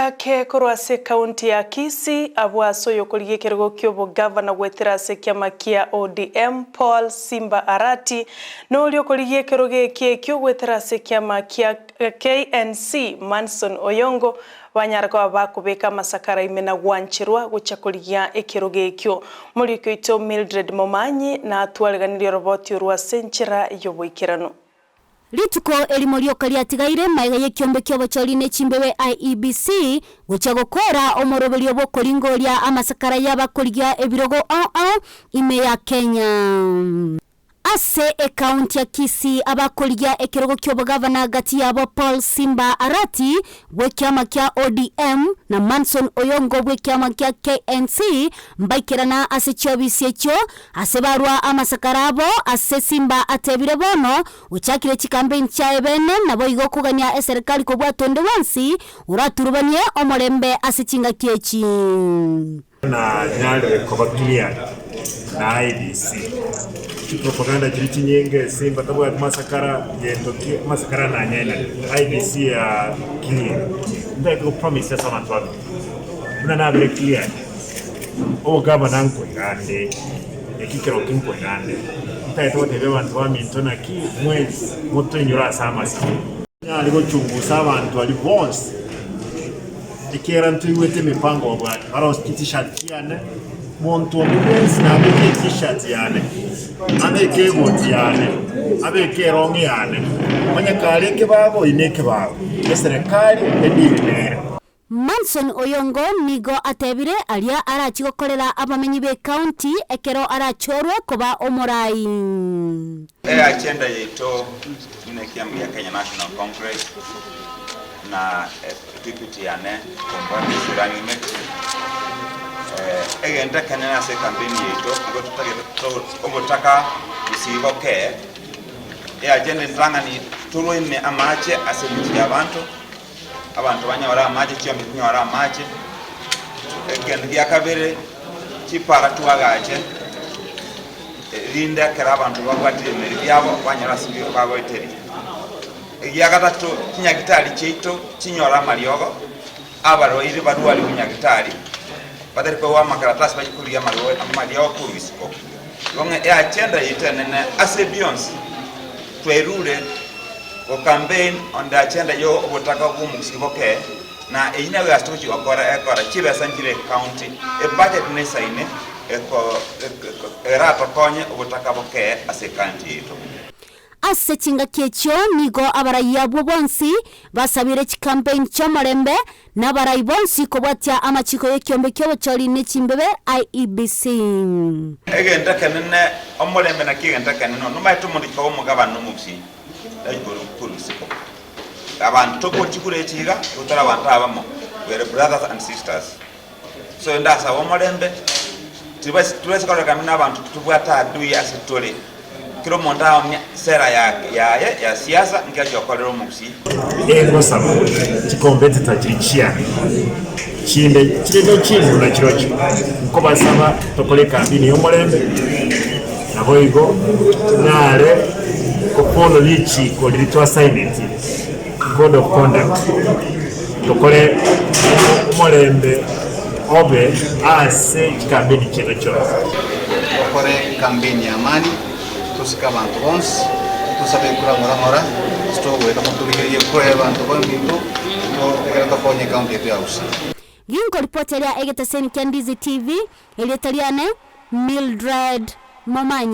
Tochake korwa ase ekaunti ya Kisii, abwo ase oyokorigia ekerogo ki'obogavana goetera ase ekiama kia ODM, Paul Simba Arati, na oria okorigia ekerogo eki ekio goetera ase ekiama kia KNC, Manson Oyongo, banyare koba bakobeka amasakara ime na gwancherwa gochia korigia ekerogo ekio. Morioki oito Mildred Momanyi natwareganirie oroboti orwo ase enchera y'oboikeranu. Rituko erimo rioka riatigaire magega y'ekiombe ki'obochori ne chimbebe IEBC gochia gokora omoroberio bw'okoringoria amasakara y'abakorigia ebirogo ao ao ime ya Kenya. Ase ekaunti ya Kisii abakorigia ekerogo ki'obogavana gati yabo Paul Simba Arati bw'ekiama kia ODM na Manson Oyongo bw'ekiama kia KNC mbaikerana ase chiobisi echio Ase barua amasakara abo ase Simba atebire bono ochakire chikampeini chiaye bene naboigo kogania eserekari kobwata onde bwensi oraturubanie omorembe ase chingaki echi. Nanyarire koba cleared na IEBC. Chipropaganda chiria chinyinge Simba tabwati masakara gento ki amasakara nanyenire IEBC ya clear. Ntagete go promise ase abanto babere buna nabere cleared. Obogavana nkoirande, eki ekerogo ki nkoirande, ntagete gotebia abanto baminto naki mwensi motoinyore ase amasabo. Nyare gochungusa abanto aria bonsi, ekiagera ntoigwete emipango babwate, barosie chitishati chiane, monto onde bwensi nabeke etishati yane, abeke egoti yane, abeke erong'i yane, onye kare ekebago oyio nekebago, eserekari ediri nere. Manson Oyongo nigo atebire aria arachie gokorera abamenyi b'ecounty ekero arachorwe koba omorai. Eagenda yaito buna ekiama gia Kenya National Congress na deputy yane Ombati running mate, egento ekenene ase ecampaign yaito nigo totagete obotaka gusii bokee, eagenda entang'ani torwe amache ase emechie y'abanto. Abanto banyore amache, chiombe chinyore amache. Egento gia kabere, chipara twagache, erinde ekero abanto babwatire emeri biabo banyora ase bagoeteria. Egia gatato, chinyagitari chiaito chinyore amariogo, abarwaire barwarigwe nyagitari, batari koegwa amakaratasi bachie korigia amariogo korwa isiko. Igo ng'a eagenda yaito enene ase bionsi, twerure. Go campaign on the agenda yo obotaka bwo omogusii boke na eyio nabo egasi togochi gokora ekora chibesa nchire ecounty ebudget nesaine eko eratokonye obotaka boke ase ecounty yaito. Ase chingaki echio nigo abarai abwo bonsi basabire chikampeini chi'omorembe, na abarai bonsi kobwatia amachiko y'ekiombe ki'obochori ne chimbebe, IEBC. Egento ekenene, omorembe nakio egento ekenene. Nomaete omonto goika omogabane omogusii tari korwa isiko. Abanto togochia kure echi iga, igo tore abanto abamo, we are brothers and sisters. So ndasaba omorembe, tibasi kororekana buna abanto tobwate adui ase tore. Kera omonto aomie sera yaye ya siasa nki achia gokorera omogusii. Engosaba chikombe titachiri chiane, chinde chire ne chinguru na chirochio, nkobasaba tokore ekambini y'omorembe, naboigo nare gofollow richiko riria twasaineti, code of conduct, tokore omorembe obe ase chikambeni chiaito chionsi. Tokore ekampeni ya amani, tosike abanto bonsi, tosabe ekura ng'ora ng'ora, ase togoeta motorigererie ekura y'abanto baminto, ekero tokonye ekaunti yaito ya Gusii. Ginkoripoteria egeteseni kia Ndizi TV, erieta riane Mildred Momanyi.